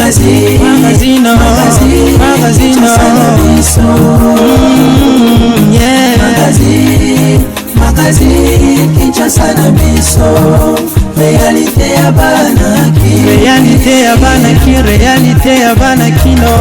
Magazine, magazine, magazine, yeah. Magazine, magazine, Kinshasa na biso. Réalité ya bana ki. Réalité ya bana ki, réalité ya bana kino.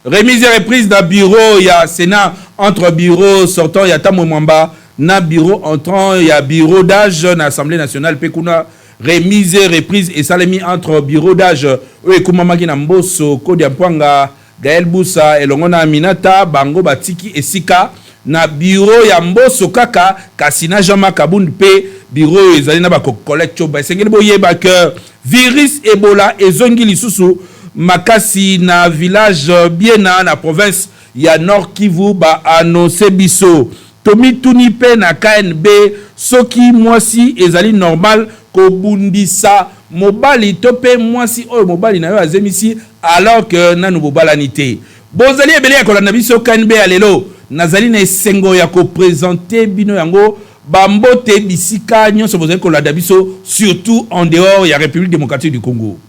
Remise et reprise na bureau ya Sénat entre bureau sortant ya Tamwe Mwamba na bureau entrant ya bureau d'âge na Assemblée nationale pe kuna remise et reprise esalemi entre bureau d'âge oyo ekumamaki na Mboso Kodia Mpwanga Gaël Busa elongo na Aminata bango batiki esika na bureau ya Mboso kaka kasi na Jean-Marc Kabund pe bureau oyo ezali na ba Colette Tchoba. Esengeli boyeba que virus Ebola ezongi lisusu makasi na village Biena na province ya Nord Kivu ba annonce biso. Tomituni pe na KNB soki mwasi ezali normal kobundisa mobali to pe mwasi oyo mobali na yo azemisi alors que nanu bobalani te. Bozali ebele ya kolanda biso KNB ya lelo. Nazali na esengo ya ko presenter bino yango. Ba mbote bisika nyonso bozali kolanda biso surtout en dehors ya République démocratique du Congo.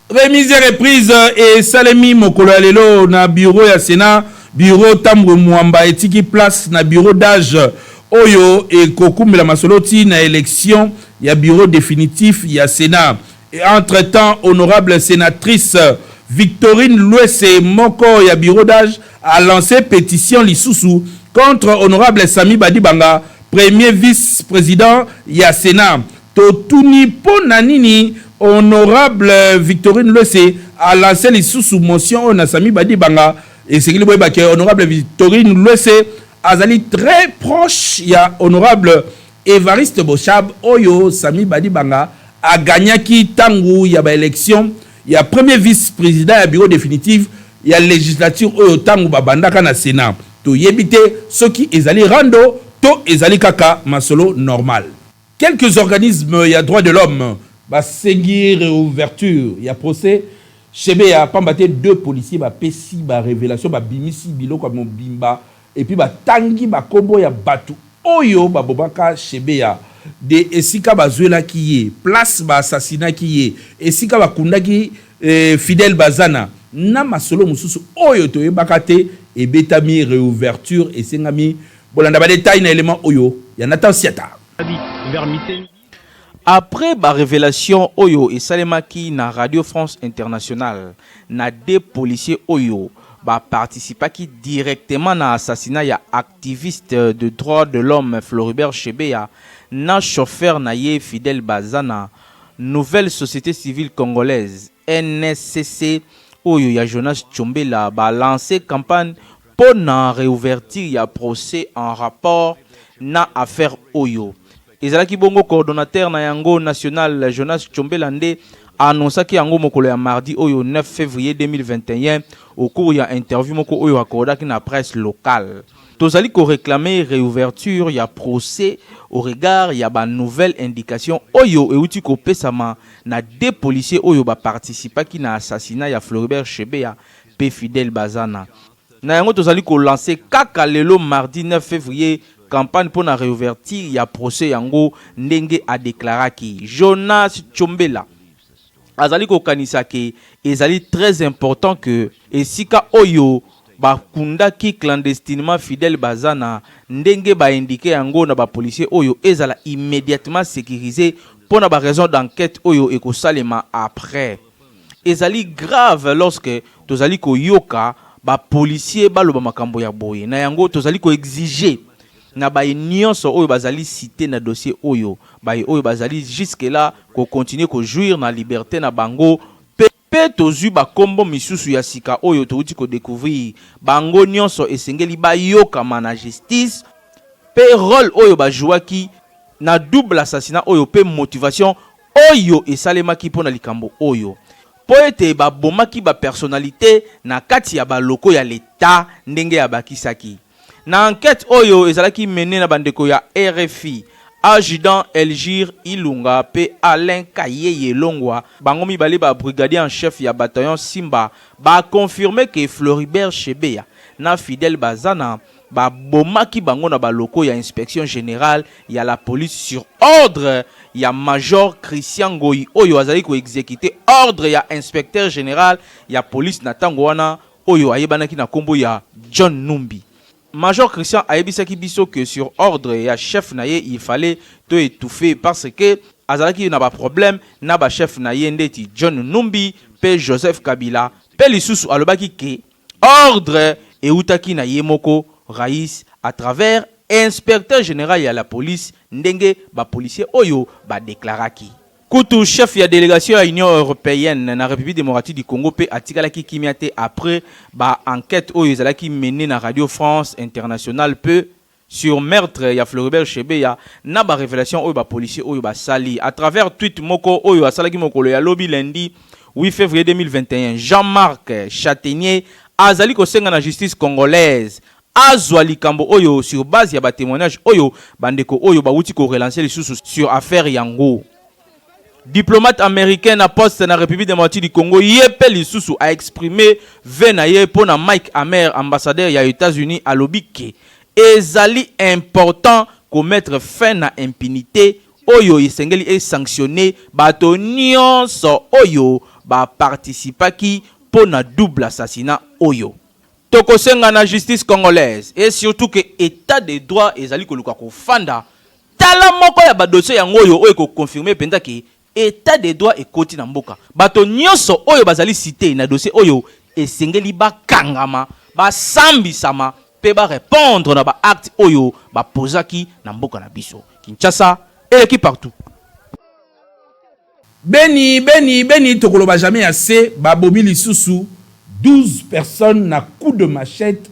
Remise et reprise esalemi mokolo ya lelo na bureau ya Sénat. Bureau Tambwe Mwamba etiki place na bureau d'âge oyo ekokumbela masolo ti na élection ya bureau définitif ya Sénat. Et entre-temps, honorable sénatrice Victorine Luese moko ya bureau d'âge a lancé pétition lisusu contre honorable Samy Badibanga, premier vice-président ya Sénat. Totuni mpo na nini honorable Victorine Luese a lancé lisusu motion oyo na Samy Badibanga. Esengeli boyeba ke honorable Victorine Luese azali très proche ya honorable Evariste Boshab oyo Samy Badibanga a gagnaki tangu ya ba élection ya premier vice-président ya bureau définitif ya législature oyo tangu babandaka na Sénat. Toyebi te soki ezali rando to ezali kaka masolo normal. Quelques organismes ya droit de l'homme basengi réouverture ya procès Chebeya pamba te deux policiers bapesi ba révélation, babimisi biloko ya mobimba et puis batangi bakombo ya bato oyo babomaka Chebeya de esika bazwelaki ye place baassassinaki ye esika bakundaki Fidèle Bazana na masolo mosusu oyo toyebaka te ebetami réouverture esengami bolanda ba détail na élément oyo ya Nathan Siata. Après ba révélation oyo esalemaki na Radio France Internationale na deux policiers oyo ba participaki directement na assassinat ya activiste de droits de l'homme Floribert Chebeya na chauffeur na ye Fidèle Bazana, Nouvelle Société Civile Congolaise, NSCC, oyo ya Jonas Tshombela ba lancer campagne mpo na reouverture ya procès en rapport na affaire oyo. Ezalaki bongo coordonnateur na yango national Jonas Tshombela nde a annoncaki yango mokolo ya mardi oyo 9 fevrier 2021 au cours ya interview moko oyo accordaki na presse locale. Tozali ko reclamer reouverture ya procès au regard ya ba nouvelles indications oyo ewuti kopesama na deux policiers oyo ba participaki na assassinat ya Floribert Chebeya mpe Fidèle Bazana. Na yango tozali ko lancer kaka lelo mardi 9 fevrier campagne mpo na reouverture ya procès yango, ndenge a declaraki. Jonas Tshombela azali kokanisa ke ezali très important que esika oyo bakundaki clandestinement Fidèle Bazana ndenge ba indiquer yango na ba policiers oyo ezala immediatement securise mpo na ba raisons d'enquete oyo ekosalema après. Ezali grave lorsque tozali koyoka ba policiers baloba makambo ya boye. Na yango tozali ko exiger na baye nionso oyo bazali citer na dossier oyo, baye oyo bazali jusque là ko continuer ko jouir na liberte na bango mpe tozui ba kombo misusu ya sika oyo towuti ko decouvrir, bango nionso esengeli bayokama na justice mpe role oyo ba jouaki na double assassinat oyo mpe motivation oyo esalemaki mpo na likambo oyo, mpo ete babomaki ba personnalites na kati ya ba locaux ya l'Etat, ndenge abakisaki. Na enquete oyo ezalaki menee na bandeko ya rfi, Adjudant Elgir Ilunga mpe Alain Kayeye Longwa, bango mibale ba brigadiers en chef ya bataillon Simba, ba confirmer que Floribert Chebeya na Fidèle Bazana, Babomaki bango na ba locaux ya inspection generale ya la police sur ordre ya major Christian Ngoyi oyo azalaki ko executer ordre ya inspecteur general ya police na tango wana oyo ayebanaki na kombo ya John Numbi. Major Christian ayebisaki biso que sur ordre ya chef na ye il fallait to etouffer parce que azalaki na ba problèmes na ba chefs na ye ndeti John Numbi pe Joseph Kabila pe lisusu alobaki que Ordre ewutaki na ye moko Rais à travers inspecteur general ya la police ndenge ba policiers oyo ba declaraki. Kutu chef ya delegation ya Union europeenne na Republique democratique du Congo mpe atikalaki kimia te après ba enquetes oyo ezalaki mener na Radio France Internationale mpe sur meurtre ya Floribert Chebeya na ba revelations oyo ba policiers oyo basali à travers tweet moko oyo asalaki mokolo ya lobi lundi 8 fevrier 2021. Jean-Marc Chataignier azali kosenga na justice congolaise azwa likambo oyo sur base ya ba temoignages oyo bandeko oyo bawuti ko relancer lisusu sur affaire yango. Diplomate americain na poste na Republique democratique du Congo ye mpe lisusu a exprimer vœux na ye mpo na Mike Hammer, ambassadeur ya Etats-Unis, alobi que ezali important ko mettre fin na impunite oyo esengeli e sanctionner bato nionso oyo ba participaki mpo na double assassinat oyo. Tokosenga na justice congolaise et surtout que etat de droit ezali koluka kofanda. Tala moko ya ba dossiers yango oyo oyo eko confirmer penza que etat de droit ekoti na mboka. Bato nionso oyo bazali citer na dossier oyo esengeli bakangama, basambisama pe ba repondre na ba actes oyo ba posaki na mboka na biso. Kinshasa eleki partout. Beni beni beni tokoloba jamais assez babomi lisusu 12 personnes na coup de machette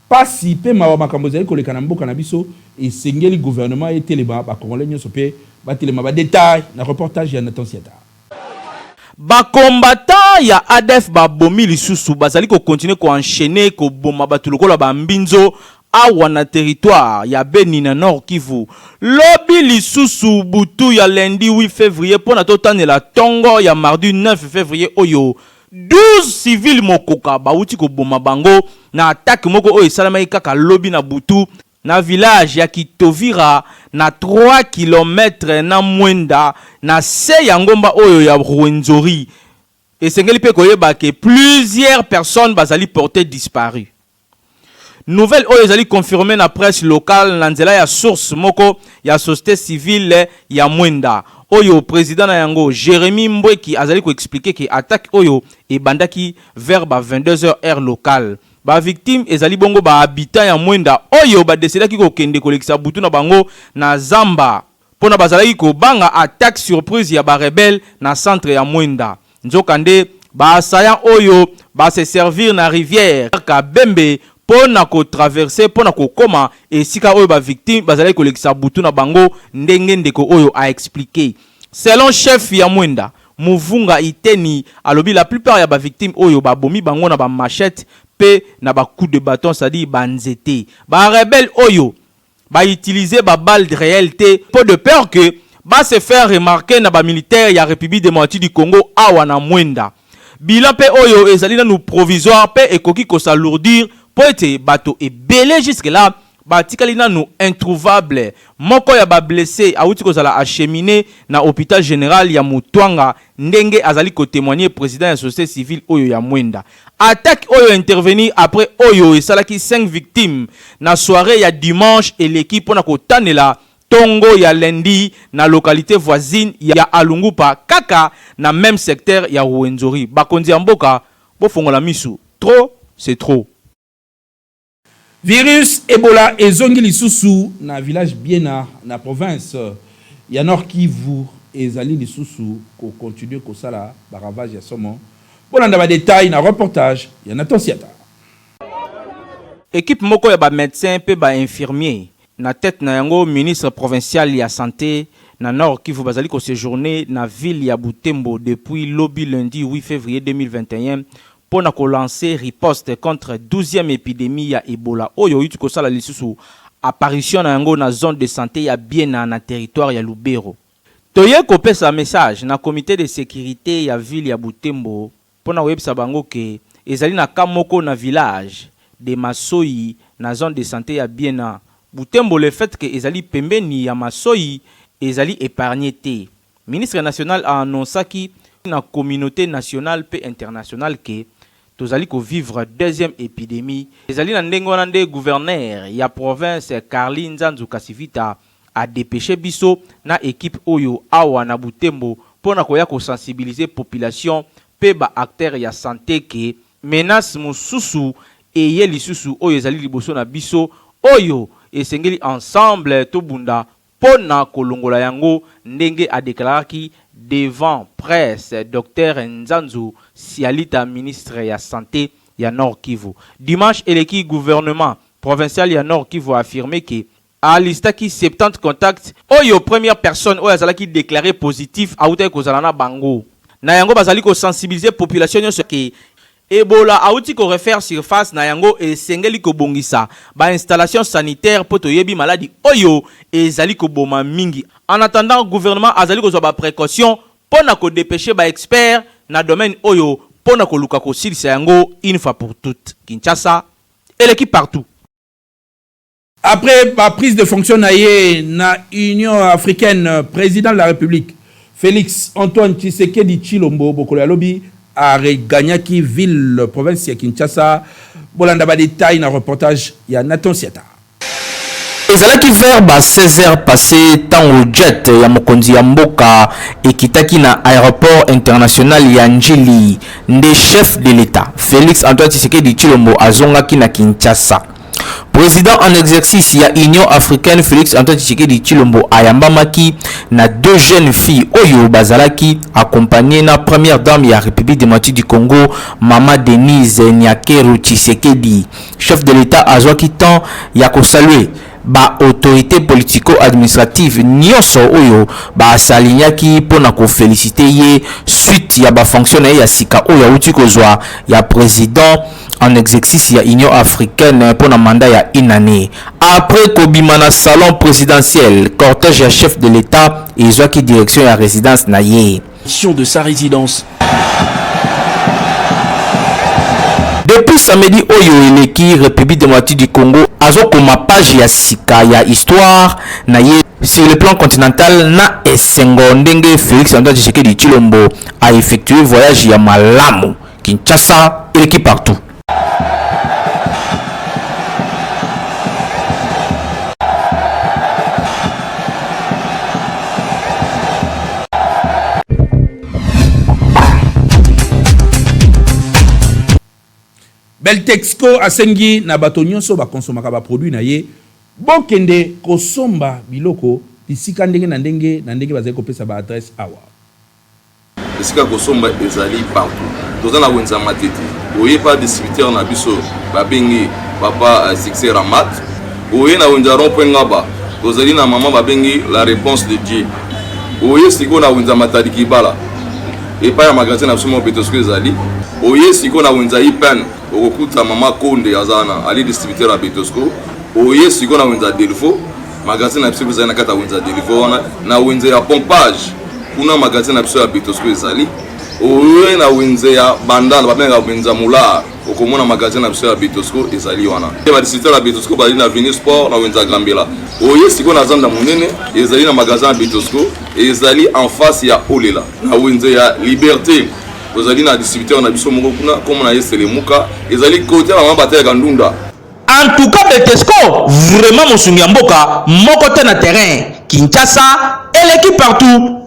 pasi pe mawa makambo ezali koleka na mboka na biso esengeli gouvernement etelema ba congolais nionso pe batelema ba details na reportage ya Nathan Siata. Ba combattants ya adf babomi lisusu, bazali ko continuer ko enchainer koboma batu lokola ba mbinzo awa na territoire ya Beni na Nord Kivu. Lobi lisusu butu ya lundi 8 fevrier mpo na totanela tongo ya mardi 9 fevrier oyo, 12 civils mokoka bawuti koboma bango na attaque moko oyo esalemaki kaka lobi na butu na village ya Kitovira na 3 kilomètres na Mwenda na se ya ngomba oyo ya Rwenzori. Esengeli mpe koyeba que plusieurs personnes bazali portees disparues. Nouvelle oyo ezali confirmer na presse locale na nzela ya source moko ya societe civile ya Mwenda oyo president na yango Jeremie Mbweki azali ko expliquer que attaque oyo ebandaki vers ba 22 heures heure locale. Ba victimes ezali bongo ba habitants ya Mwenda oyo ba decidaki kokende kolekisa butu na bango na zamba pona bazalaki kobanga attaque surprise ya ba rebelles na centre ya Mwenda. Nzokande, ba assaillants oyo ba se servir na rivière Kabembe mpo na ko traverser mpo na kokoma esika oyo ba victimes bazalaki kolekisa butu na bango, ndenge ndeko oyo a expliquer. Selon chef ya Mwenda, Muvunga Iteni, alobi la plupart ya ba victimes oyo babomi bango na ba machettes mpe na ba coups de baton, c'est-à-dire ba nzete. Ba rebelles oyo Ba utiliser ba balles reelles te po de peur que ba se faire remarquer na ba militaires ya Republique democratique du Congo awa na Mwenda. Bilan pe oyo ezali nanu provisoire pe ekoki ko s'alourdir po ete bato ebele jusque là batikali nanu introuvables. Moko ya ba blesses awuti kozala acheminer na hopital general ya Mutwanga ndenge azali ko temoigner president ya societe civile oyo ya Mwenda. Attaque oyo intervenir après oyo esalaki 5 victimes na soiree ya dimanche eleki mpo na kotanela tongo ya lundi na localite voisine ya Alungupa kaka na meme secteur ya Ruwenzori. Bakonzi ya mboka bofongola misu, trop c'est trop. Virus Ebola ezongi lisusu na village Biena na province ya Nord Kivu ezali lisusu ko continuer kosala ba ravages ya somo. Bolanda ba details na reportage ya Nathan Siata. Equipe moko ya ba medecins mpe ba infirmiers na tete na yango ministre provincial ya sante na Nord Kivu bazali ko sejourner na ville ya Butembo depuis lobi lundi 8 fevrier 2021 mpo na ko lancer riposte contre douzième epidemie ya Ebola oyo euti kosala lisusu apparition na yango na zone de sante ya Biena na territoire ya Lubero. Toye kopesa message na comite de securite ya ville ya Butembo mpo na koyebisa bango que ezali na cas moko na village de Masoyi na. na zone de sante ya Biena. Butembo le fait que ezali pembeni ya Masoyi ezali epargne te. Ministre national a annoncaki na communaute nationale mpe internationale que tozali ko vivre deuxième epidemie. Ezali na ndenge wana nde gouverneur ya province Carly Nzanzu Kasivita a depecher biso na equipe oyo awa na Butembo mpo na koya ko sensibiliser population mpe ba acteurs ya sante que menace mosusu eye lisusu oyo ezali liboso na biso oyo esengeli ensemble tobunda mpo na kolongola yango, ndenge a declaraki devant presse Docteur Nzanzu Sialita, ministre ya Sante ya Nord-Kivu. Dimanche eleki, gouvernement provincial ya Nord-Kivu a affirmer que a listaki 70 contacts oyo première personne oyo azalaki declarer positif awutaki kozala na bango. Na yango bazali ko sensibiliser population nionso que Ebola awuti ko refaire surface na yango esengeli kobongisa ba installations sanitaires mpo toyebi maladi oyo ezali koboma mingi. En attendant gouvernement azali kozwa ba precautions mpo na ko depecher ba experts na domaine oyo mpo na koluka kosilisa yango une fois pour toutes. Kinshasa eleki partout. Après ba prise de fonction na ye na Union africaine, president de la Republique Felix Antoine Tshisekedi Tshilombo bokolo ya lobi a regagnaki ville province ya Kinshasa. Bolanda ba details na reportage ya Nathan Siata. Ezalaki vers ba 16 heures passees tango jet ya mokonzi ya mboka ekitaki na aeroport international ya N'djili nde chef de l'Etat Felix Antoine Tshisekedi Tshilombo azongaki na Kinshasa. President en exercice ya Union africaine Felix Antoine Tshisekedi Tshilombo ayambamaki na deux jeunes filles oyo bazalaki accompagner na première dame ya République démocratique du Congo Mama Denise Nyakeru Tshisekedi. Chef de l'État azwaki temps ya ko saluer ba autorités politico-administratives nionso oyo ba s'alignaki mpo na ko feliciter ye suite ya ba fonctions na ye ya sika oyo awuti kozwa ya president en exercice ya Union africaine mpo na mandat ya une annee. Après kobima na salon presidentiel, cortège ya chef de l'Etat ezwaki direction ya residence na ye. De sa résidence. Depuis samedi oyo eleki, Republique democratique du Congo azokoma page ya sika ya histoire na ye sur le plan continental na esengo ndenge Felix Antoine Tshisekedi Tshilombo a effectuer voyage ya malamu. Kinshasa eleki partout. Beltexco asengi na bato nyonso bakonsomaka ba produits na ye bokende kosomba biloko bisika ndenge na ndenge na ndenge bazali kopesa ba adresse awa. Esika ya kosomba ezali partout. Toza na wenze ya Matete. Oye pa distributeur na biso babengi papa euh, Succès Ramat. Oye na wenze ya rond-point Ngaba. Tozali na maman babengi la réponse de Dieu. Oye sikoyo na wenze ya Matadi Kibala. Epai ya magasin na biso moko Betosco ezali. Oye sikoyo na wenze ya IPN okokuta mama Konde aza wana ali distributeur ya Betosco. Oye sikoyo na wenze ya Delvaux Magasin na biso ezali na kati ya wenze ya Delivo wana, na wenze ya pompage kuna magasin na biso ya Betosco ezali. Oye na wenze ya Bandal babengaka wenze ya Moulard, okomona magasin na biso ya Betosco ezali wana. Ba distributeur ya Betosco bazali na Avenue Sport na wenze ya Gambela. Oye sikoyo na zanda monene ezali na magasin ya Betosco ezali en face ya Olela na wenze ya Liberté. Tozali na distributeur na biso moko kuna, kombo na ye Selemuka, ezali kote ya mama batelaka ndunda. En tout cas Betesco vraiment mosungi ya mboka moko te na terrain Kinshasa eleki partout.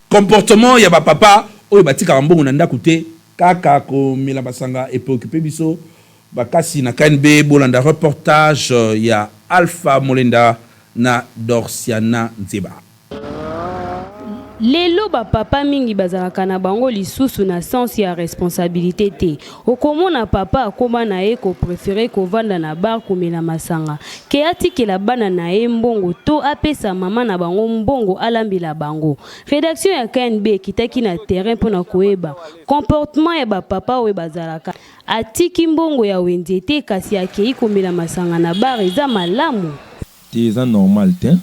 Comportement ya ba papa oyo batikaka mbongo na ndaku te kaka komela masanga e preoccuper biso makasi na KNB bolanda reportage ya Alpha Molenda na Dorciana Nzeba. Lelo ba papa mingi bazalaka na bango lisusu na sens ya responsabilite te. Okomona papa akoma na ye ko preferer kovanda na bar komela masanga que atikela bana na ye mbongo to apesa mama na bango mbongo alambela bango. Redaction ya KNB ekitaki na terrain mpo na koyeba comportement ya ba papa oyo bazalaka. Atiki mbongo ya wenze te kasi akeyi komela masanga na bar eza malamu? Te eza normal te.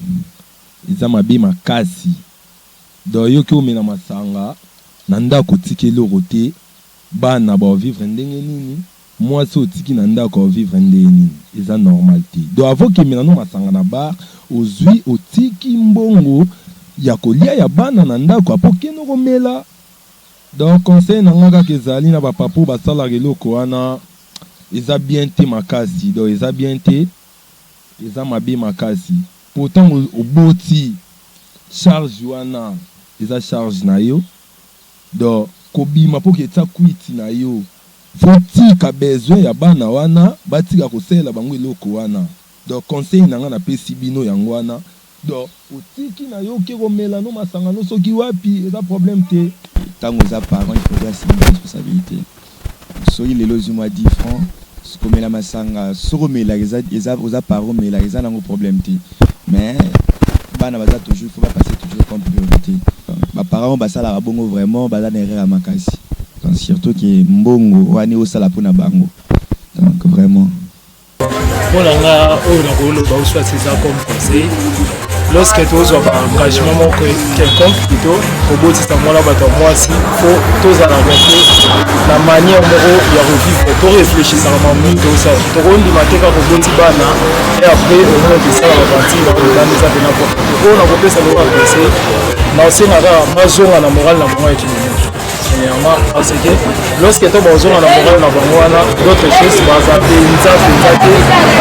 Eza mabe makasi donc yo oke omela masanga. Na ndako otiki eloko te, bana bao vivre ndenge nini? Mwasi otiki na ndako ao vivre ndenge nini? Eza normal te. Donc avant okemela no masanga na bar, ozui otiki mbongo ya kolia ya bana na ndako apres okende komela. Donc conseil na nga kaka ezali na ba papa oyo basalaka eloko wana eza bien te makasi donc eza bien te eza mabe makasi po tango oboti charge wana eza charge na yo donc kobima po ketia kwiti na yo faut tika besoin ya bana wana batika kosalela bango eloko wana donc conseil na nga napesi bino yango wana Donc otiki na yo oke komela no masanga no soki wapi eza problème te. Tango oza parent il faut assumer ba responsabilite soki lelo ozui mua 10 francs komela masanga soki omelaka eza eza oza parent omelaka eza nango problème te mais bana baza toujours il faut ba passer toujours comme priorite ba parents oyo basalaka bongo vraiment baza na erreur ya makasi donc surtout que mbongo wana osala pona bango donc vraiment. Mpo na nga oyo nakoloba ou soit eza comme conseil lorsque tozwa ba engagement moko quelconque plutôt kobotisa mwana bato ya mwasi fo tozalaka mpe na manière moko ya kovivre toreflechisaka makambo nini tosala tokondima te kaka koboti bana e après omona tosalaka bantina bana eza mpena mpo oyo nakopesa lokola conseil naosenga kaka bazonga na morale na bango ya kimoto Premièrement, parce que lorsque to bazonga na moral na bango wana d'autres choses baza mpenza mpenza te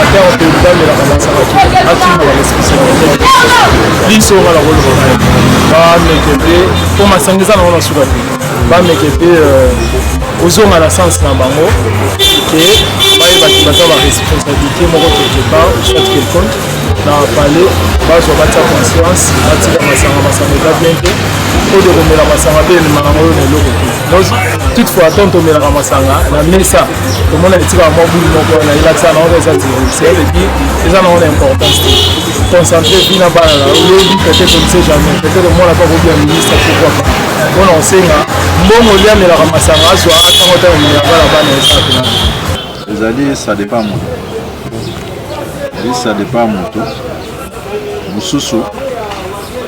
ata mpenza amelaka masanga akima ba responsabilité biso nga na koloba na ye bameke mpe mpo masanga eza nango na suka te bameke mpe kozonga na sens na bango ke bayebaki baza ba responsabilité moko quelque part soit quelconque na palais bazwa batia conscience batika masanga masanga eza bien te oyo tokomela masanga mpe ememaka yango oyo na eloko te donc toutefois ntango tomelaka masanga na mesa tomona etikaka mwa bulu moko wana elakisaka nango eza zero cest eza nango na importance te concentre vie na bana na olobi peut-être on ne sait jamais peut-être omona mpe akobia ministre pourquoi pas mpona kosenga mbongo oliamelaka masanga azwa atango ntango omelaka na bana eza mpena Ezali ça depend moto. Ezali ça depend moto. Mosusu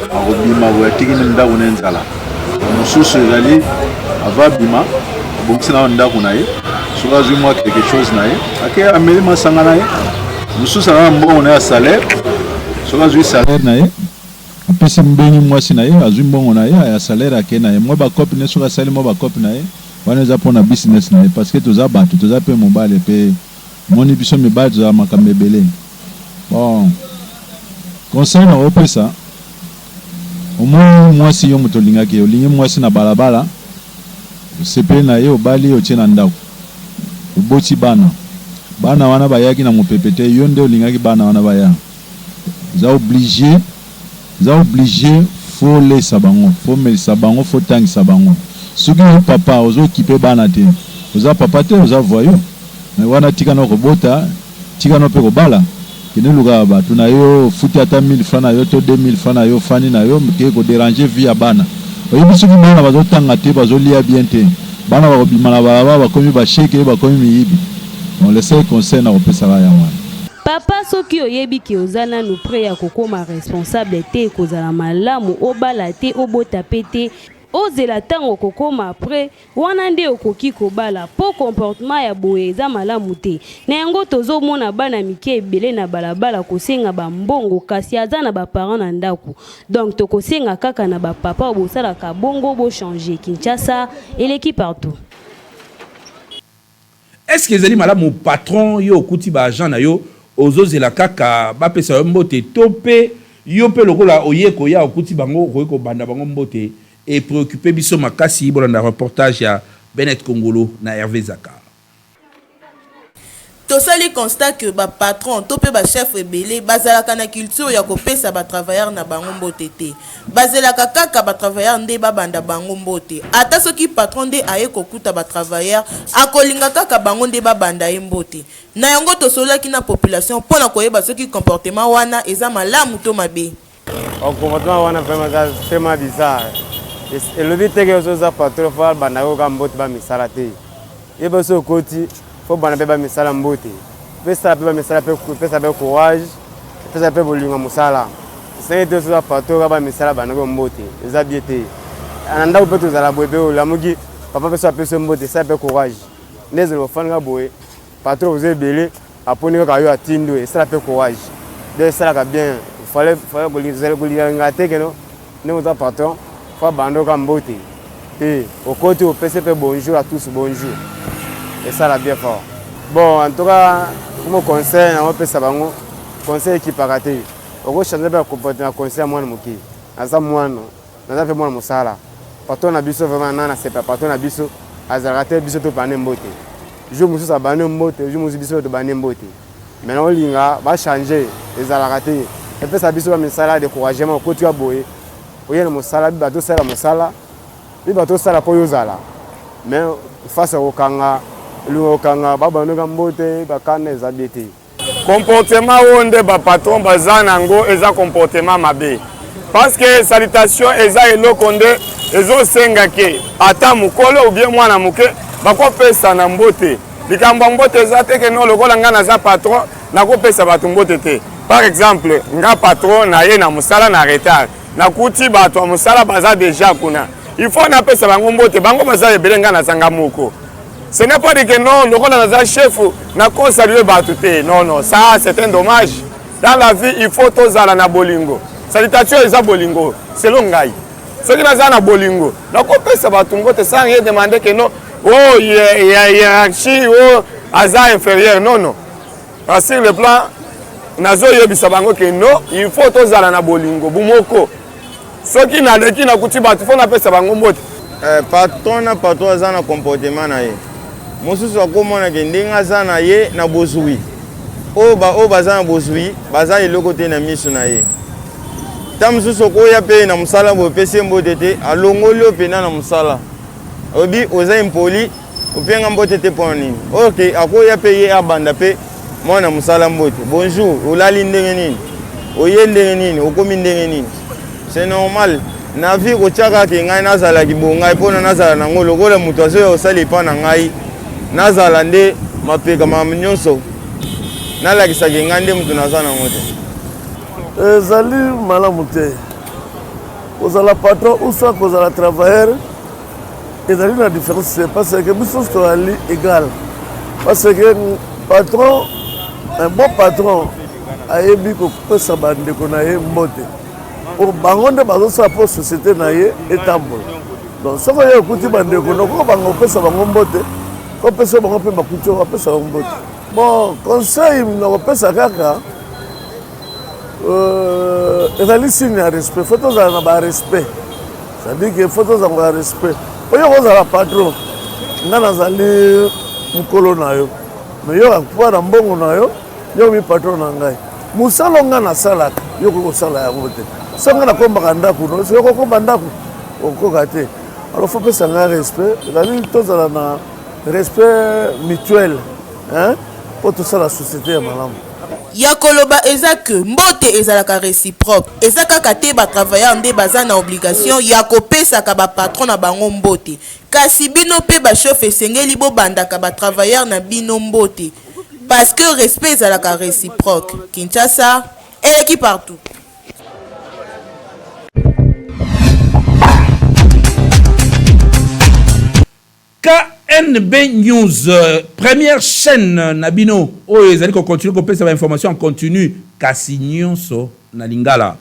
akobima boye atiki ndako na ye nzala. Mosusu ezali ava abima abongisi na ndako na ye soki azwi mwa quelque chose na ye ake ameli masanga na ye. Mosusu aza na mbongo na ye ya salaire soki azwi salaire na ye apesi mbengi mwasi na ye azwi mbongo na ye ya salaire ake na ye mwa bacope ne soki asali mwa bacope na ye Wana eza pona business na ye parce que toza batu toza pe mobali pe omoni biso mibali tozalaka makambo ebele bon conseil nako pesa omoni muasi yo mutu olingaki ye olingi muasi na balabala osepeli na ye obali ye otie na ndaku oboti bana bana wana bayaki na mupepe te yo nde olingaki bana wana baya oza oblige Oza oblige faut olesa bango, faut omelisa bango, faut otangisa bango. Soki yo papa ozo occuper bana te, oza papa te, oza voyou. Mais wana tika nao kobota, tika nao pe kobala. Kende luka batu na yo, ofuti ata 1000 francs na yo to 2000 francs na yo, ofandi na yo que ko deranger vie ya bana. Oyebi soki bana bazo tanga te, bazo lia bien te, bana bako bima na balabala bakomi ba sheke, bakomi miyibi. Donc le seul conseil nako pesa kaka yango wana. Papa soki oyebi ke oza nanu pret ya kokoma responsable te ekozala malamu obala te obota pe te ozela tango okokoma pret wana nde okoki kobala po comportement ya boye eza malamu te na yango tozo mona bana mike ebele na balabala kosenga ba mbongo kasi aza na ba parents na ndaku donc tokosenga kaka na ba papa oyo bosalaka bongo bo changer Kinshasa eleki partout. Est ce que ezali malamu patron yo okuti ba agents na yo ozo zela kaka ba pesa yo mbote to pe yo pe lokola oye koya okuti bango okoki kobanda bango mbote e preoccuper biso makasi bolanda reportage ya Bennett Kongolo na Herve Zaka. Tosali constat que ba patrons to pe ba chefs ebele bazalaka na culture ya kopesa ba travailleurs na bango mbote te. Bazelaka kaka ba travailleurs nde babanda bango mbote. Ata soki patron nde aye kokuta ba travailleurs, akolinga kaka bango nde babanda ye mbote. Na yango tosololaki na population mpo na koyeba soki comportement wana eza malamu to mabe. Oh, comportement wana vraiment eza vraiment bizarre. Elobi te ke ozo za patron fo abanda yo ka mbote ba misala te. Ye boso okoti fo banda pe ba misala mbote. Pesa pe ba misala pe pesa pe courage, pesa pe bolingo ya mosala. Esengi te soki patron ka ba misala banda ko mbote. Eza bien te. Na ndako mpe tozala boye mpe olamuki papa mpe so apesi yo mbote esala mpe courage nde ezala ofandi kaka boye patron oza ebele aponi kaka yo atindi yo esala mpe courage donc esalaka bien fale kolinga te keno ndenge oza patron fo abanda oka mbote te okoti opesi mpe bonjour à tous bonjour esala bien fort bon en tout cas como conseil nango opesa bango conseil ekipaka te okochange mpe comportement conseil ya mwana moke naza mwana naza mpe mwana mosala patron na biso vraiment na nasepela patron na biso azalaka te biso tobande mbote jour mosusu abande mbote jour mosusu biso tobande mbote mais naolinga bachange ezalaka te epesa biso bamisala découragement okotika boye oye na mosala bi bato osala mosala bi bato osala mpo yo ozala mais face ya kokanga olinga kokanga babandoka mbote bakanda eza bie te. Comportement oyo nde ba patron baza nango eza comportement mabe parce que salutation eza eloko nde ezosenga ke ata mokolo ou bien mwana moke bakopesana mbote. Likambo ya mbote eza te ke non lokola nga naza patron nakopesa bato mbote te. Par exemple nga patron naye na mosala na retard nakuti bato ya mosala baza deja kuna il faut napesa bango mbote, bango baza ebele nga naza nga moko. Ce n'est pas dit que non lokola naza chef nako saluer bato te non non ça c'est un dommage. Dans la vie il faut tozala na bolingo. Salutation eza bolingo selon ngai. Soki naza na bolingo nakopesa bato mbote sans rien demander que non oh hiérarchie oh aza inférieur non non. Sur le plan nazoyebisa bango que non il faut tozala na bolingo bumoko. Soki naleki nakuti bato fo napesa bango mbote. Eh, patron na patron aza na comportement na ye mosusu akomona ke ndenge aza na ye na bozwi oyo ba oyo baza na bozwi baza eloko te na miso na ye ta mosusu okoya mpe na mosala boye opesi ye mbote te alongoli yo mpena na mosala olobi oza impoli openga mbote te mpo na nini ok akoya mpe ye abanda mpe mwana mosala mbote bonjour olali ndenge nini oye ndenge nini okomi ndenge nini c'est normal na vie kotya kaka ngai nazala kibongai mpo na nazala nango lokola moto azoya kosala epa na ngai nazala nde mapeka makambo nyonso nalakisaki ngai nde moto naza nango te ezali malamu te kozala patron ou soit kozala travailleur ezali na différence te parce que biso nyonso tozali égal parce que patron un bon patron ayebi kopesa bandeko na ye mbote po bango nde bazosala mpo société na ye etambola donc soki oye okuti bandeko nokoki bango kopesa bango mbote kopesa bango mpe bakuti oyo bapesa bango mbote bon conseil nakopesa kaka euh, ezali signe ya respect fo tozala na barespect c'est-à-dire que faut tozala respect oyo kozala patron nga nazali mokolo na yo mais yo akupa na mbongo na yo yo omi patron na ngai mosala nga nasalaka yo okoki kosala yango te so nga nakombaka ndako no soki okokomba ndako okoka te alors faut pesa ngai respect ezali tozala na respect mutuel hein mpo tosala société ya malamu Ya koloba eza que mbote ezalaka reciproque, eza kaka te ba travailleurs nde baza na obligation ya kopesaka ba patrons na bango mbote, kasi bino pe ba chefs esengeli bobandaka ba travailleurs na bino mbote parce que respect ezalaka reciproque. Kinshasa eleki partout. KNB News, première chaîne na bino oyo ezali ko continuer kopesa ba informations en continu kasi nionso na lingala.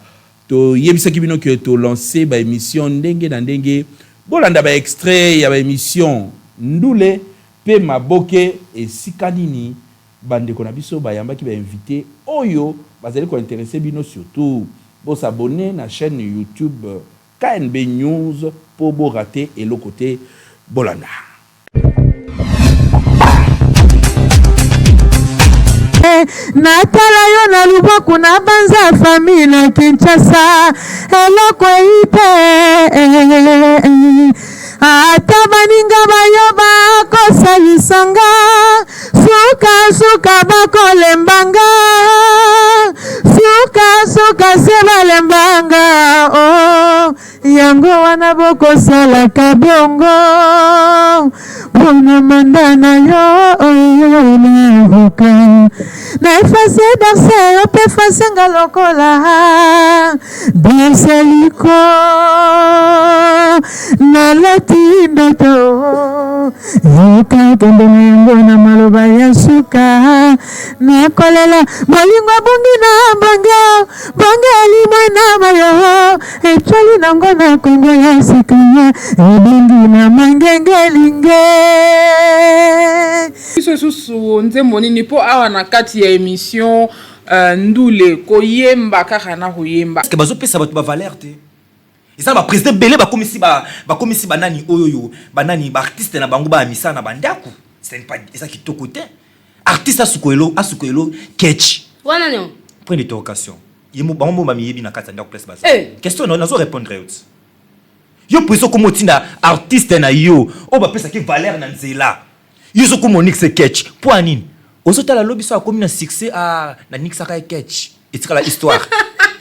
Toyebisaki bino que to lancer ba emissions ndenge na ndenge. Bolanda ba extraits ya ba emissions Ndule pe Maboke esika nini ba ndeko na biso bayambaki ba invites oyo bazali ko interesser bino surtout. Bo s'abonner na chaîne YouTube KNB news po bo rate eloko te bolanda. Natala yo na lubwaku na banza famille na Kinshasa eloko eyi te ata baninga bayo bakosalisa nga suka suka bakolemba nga suka suka se balemba nga oh yango wana bokosalaka bongo mpona manda na yo oyo nayoka. Na efase darse yo mpe efase nga lokola Darseliko Nalati ndoto Yoka kende na yango na maloba ya suka Nakolela bolingo ebungi na bonge Bonge elimwe na mayo Etwali nango na Kongo ya sika Ebongi na mangengelinge. Biso lisusu nzembo nini po awa na kati ya emission euh, ndule koyemba kaka na koyemba. Est-ce que bazo pesa bato ba valeur te? Eza na ba president ebele bakomisi ba bakomisi ba nani oyo oyo ba nani ba artiste na bango ba misala na ba ndaku. Ce n'est pas eza kitoko te. Artiste asukoelo asukoelo ketch. Wana nio? Point d'interrogation. Ye mo bango mo ba miyebi na kati ya ndaku place baza. Eh. Question na nazo répondre yo ti. Yo president okoma otinda artiste na yo oyo bapesaki valeur na nzela. Yo ozo koma onixe ketch po ya nini? Ozo tala lobi soki akomi na succès ah na nixaka ye ketch etikala histoire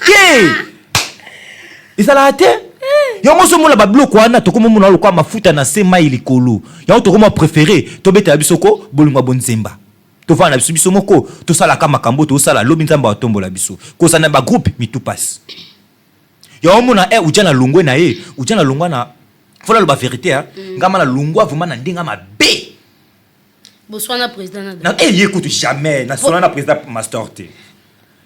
te ezalaka te yango ozo mona ba biloko wana tokomi omona lokola mafuta na se mayi likolo yango tokoma prefere tobetela biso ko bolingo ya bonzemba tovanda na biso biso moko tosalaka makambo tozosala lobi nzambe atombola biso kozala na ba groupe mitu pasi yango omona eh ujana longwe na ye ujana longwa na faut naloba verite hein mm. nga ma nalongwa vraiment na ndenge mabe boswana président na na eh ye kutu jamais naswana na président master te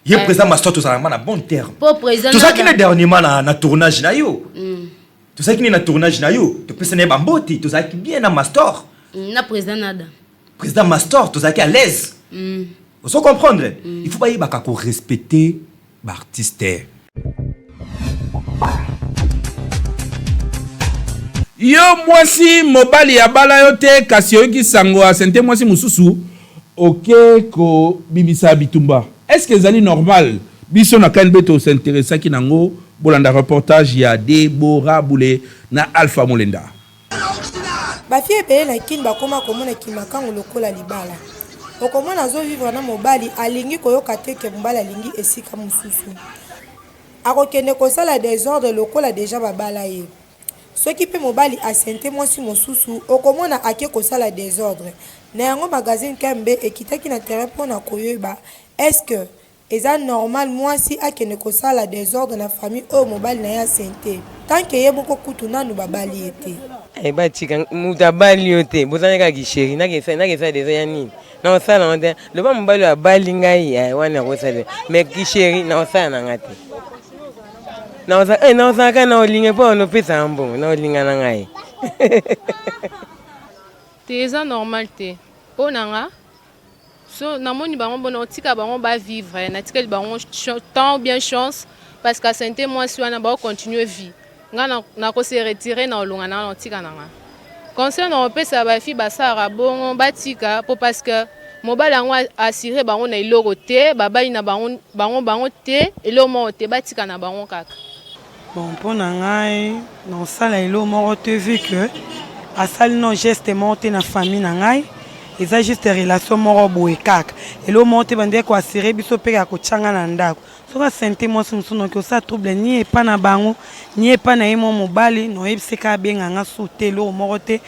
ye eh. président master tozalaka ma na bon terme tozalaki ne dernièrement na, na tournage na yo mm. tozalaki ne na tournage na yo topesa na ye bambote tozalaki bien na master mm, na président nada président master tozalaki à l'aise mm. ozo comprendre mm. il faut bayebaka korespecte B'artiste. Yo mwasi mobali abala yo te kasi oyoki sango a sente mwasi mosusu oke kobimisa bitumba est ce que ezali normal? Biso na KNB to s'interessaki nango bolanda reportage ya Deborah Bule na Alpha Molenda. Ba filles ebele na kin bakoma komona kimakangu lokola libala. Okomona azo vivre na mobali alingi koyoka te que mobali alingi esika mususu. Akokende kosala desordre lokola dejà babala ye. Soki pe mobali a ceinte mwasi mosusu okomona ake kosala desordre. Na yango magazine KMB ekitaki na terrain pona koyeba est-ce que Eza normal muasi akende kosala desordre na famille oyo mobali naye a ceinte tant que ye moko kutu nanu babali ye te. Eh batika mutu abali yo te bozali kaka ki chéri nakesala nakesala deja ya nini nakosala yango te loba mobali oyo abali ngai eh, wana nakosala mais ki chéri nakosala na ngai te nakozala kaka na olinga mpo wana opesaka mbongo na olinga na ngai te eza normal te mpo na nga So na moni bango bona otika bango ba vivre na tikeli bango temps ou bien chance parce que sente mwasi wana ba continuer vie nga na na ko se retirer na olonga na na tika na nga conseil na opesa ba fille basalaka bongo batika po parce que mobali yango assurer bango na eloko te babali na bango bango bango te eloko moko te batika na bango kaka. Bon mpo na ngai nakosala eloko moko te vu que asali no geste moko te na famille na ngai eza juste relation moko boye kaka eloko moko te bandeki koassure biso mpe ya kotya ngai na ndako soki asente mwasi mosusu noki osala trouble ni epa na bango ni epa na ye mwa mobali noyebisi kaka abenga nga su te eloko moko te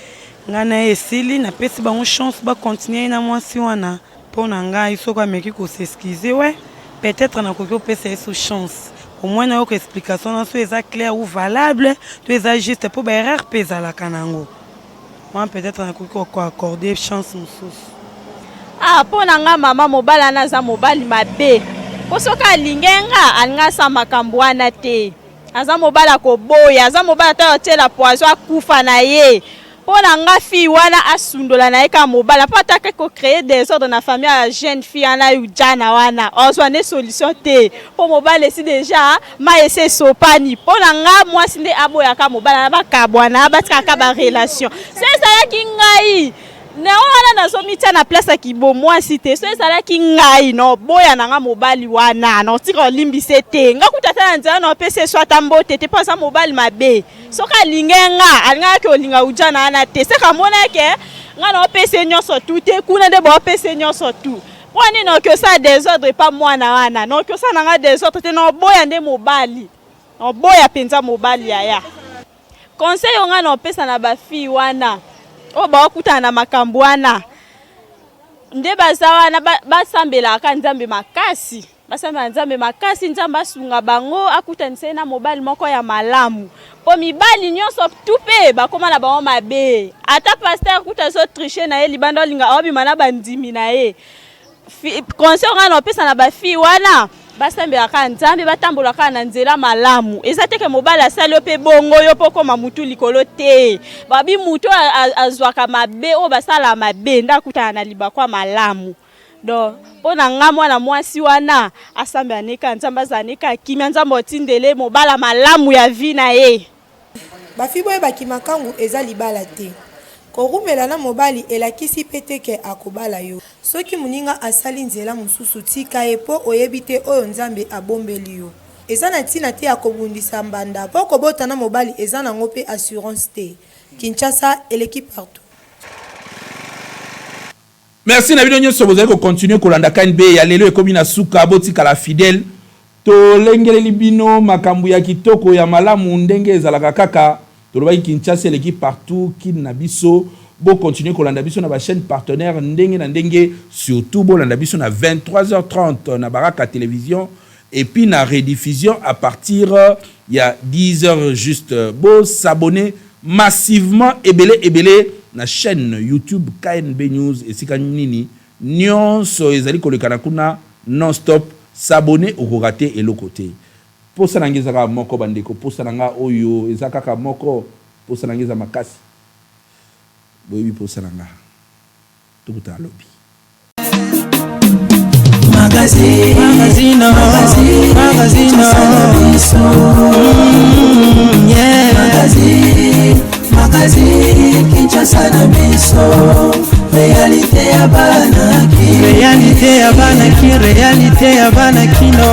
ngai na ye esili napesi bango chance bacontinue ye na mwasi wana Mpo na ngai soki ameki ko s'excuser ouais peut etre nakoki kopesa ye su chance au moins nayoka explication na soki eza claire ou valable to eza juste mpo ba erreur mpe ezalaka na yango wana peut etre nakoki ko accorder chance mosusu. Ah po na nga mama mobali wana aza mobali mabe po soki alinge nga alinga asala makambo wana te aza mobali akoboya aza mobali ata otiela poison akufa na ye Po na nga fille wana asundola na ye kaka mobali po ata ake ko creer desordre na famille ya jeune fille wana ujana wana azwa nde solution te po mobali esi dejà mayi esi esopani po na nga mwasi nde aboya kaka mobali wana bakabwana batika kaka ba relation so ezalaki ngai na wana nazomitia na place ya kibomwasi te so ezalaki ngai no boya na nga mobali wana na otika olimbise te nga kutu ata na nzela na opesa ye so ata mbote te po aza mobali mabe Soki alinge nga alingaki olinga ujana wana te seke amona ke nga na opesa ye nyonso tu te kuna nde baopesa ye nyonso tu mpo nini naoki osala desordre epa mwana wana naoki osala na nga desordre te naoboya nde mobali naoboya mpenza mobali yaya conseil oyo nga naopesa na bafille wana oyo baokutana na makambo wana. Nde baza wana basambelaka Nzambe makasi, basambela Nzambe makasi, Nzambe asunga bango akutanisa ye na mobali moko ya malamu. Po mibali nyonso tout pe bakoma na bango mabe. Ata pasteur kutu azo tricher na ye libanda olinga obima na bandimi na ye. Conseil nga na opesa na ba fille wana basambela kaka Nzambe, batambola kaka na nzela malamu. Eza te ke mobali asali yo pe bongo yo po okoma mutu likolo te. Babi mutu oyo azwaka mabe oyo basala mabe nde akutana na libaku ya malamu. Donc po na nga mwana mwasi wana asambela ne kaka Nzambe, azala ne kaka kimia, Nzambe otindele mobala malamu ya vie na ye. Ba fille boyeba ki makangu eza libala te. Korumela na mobali elakisi pe te ke akobala yo. Soki muninga asali nzela mususu tika ye po oyebi te oyo Nzambe abombeli yo. Eza na tina te ya kobundisa mbanda po kobota na mobali eza nango pe assurance te. Kinshasa eleki partout. Merci na bino nionso bozali ko continuer kolanda KNB ya lelo ekomi na suka botikala fidèle tolengeleli bino makambo ya kitoko ya malamu ndenge ezalaka kaka tolobaki Kinshasa eleki partout kin na biso bo continuer kolanda biso na ba chaines partenaires ndenge na ndenge surtout bolanda biso na 23h30 na Baraka television et puis na rediffusion à partir ya 10h juste bo s'abonner massivement ebele ebele na chaine YouTube KNB News esika nini nionso ezali kolekana kuna non stop s'abonner oko rate eloko te posa na nga eza kaka moko ba ndeko posa na nga oyo eza kaka moko posa na nga eza makasi boyebi posa na nga tokutana lobi. Magazine, magazine, magazine, magazine, yeah. Magazine, magazine, Kinshasa na biso, réalité ya bana ki, réalité ya bana ki, réalité ya bana kino.